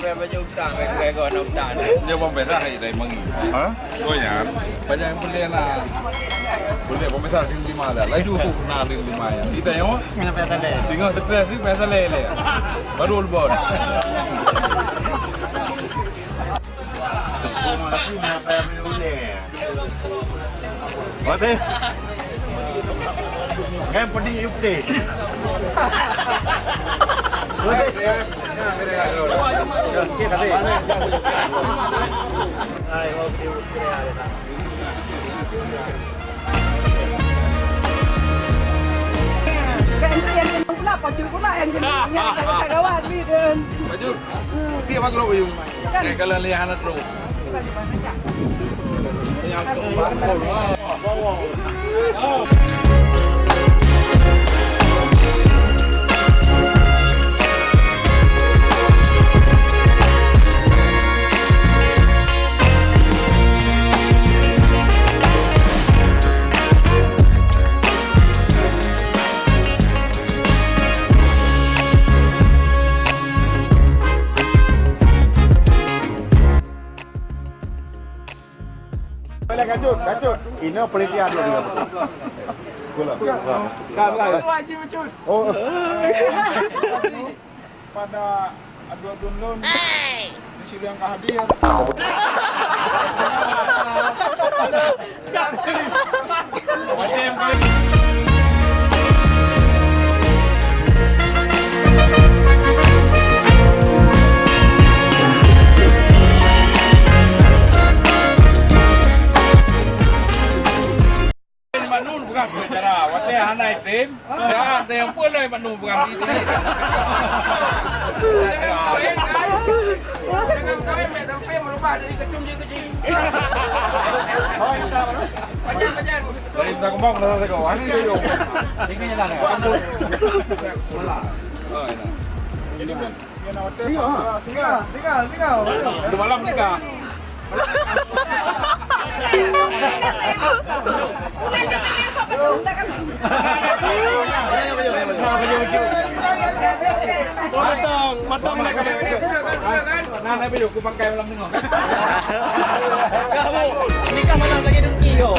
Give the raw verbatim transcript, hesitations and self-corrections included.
Baju utang, baju utang. Dia mau berak hari dari mangi. Ha? Goyang. Banyak yang boleh nak. Boleh pemirsa di lima dah. Laju na di lima ya. Kita yang. Kenapa tak ada? Tengok stres ni pasal lele. Baru lebon. Oke. Kan pedih you pedih. Oke. Kan tu yang kena pula, pacul pula yang kena. Yang kena kawan ni kan. Pacul. Hmm. Tiap aku nak payung. Kan? Eh, kalau lihat anak tu. Boleh kajut, kajut. Ini panitia dulu. Bola. Kan, kan. Oh. Pada adu-adu lôn, di sini yang ka hadir. Manul bukan sementara, watèe hana item, ya, ada yang pun lain Manul bukan ini. Dengan kawin, sampai merubah dari ketum jadi kecil. Panjang, panjang. Dari Tangkemong dah saya kawan. Ini dia, Jong. Sini je lah, dah. Oh, ya. Ini pun. Iya, ha. Singgah, singgah, singgah. Udah malam nikah. Matang, matang mereka. Nah, nah, baju aku pakai malam ni. Kamu nikah mana lagi dengki yo?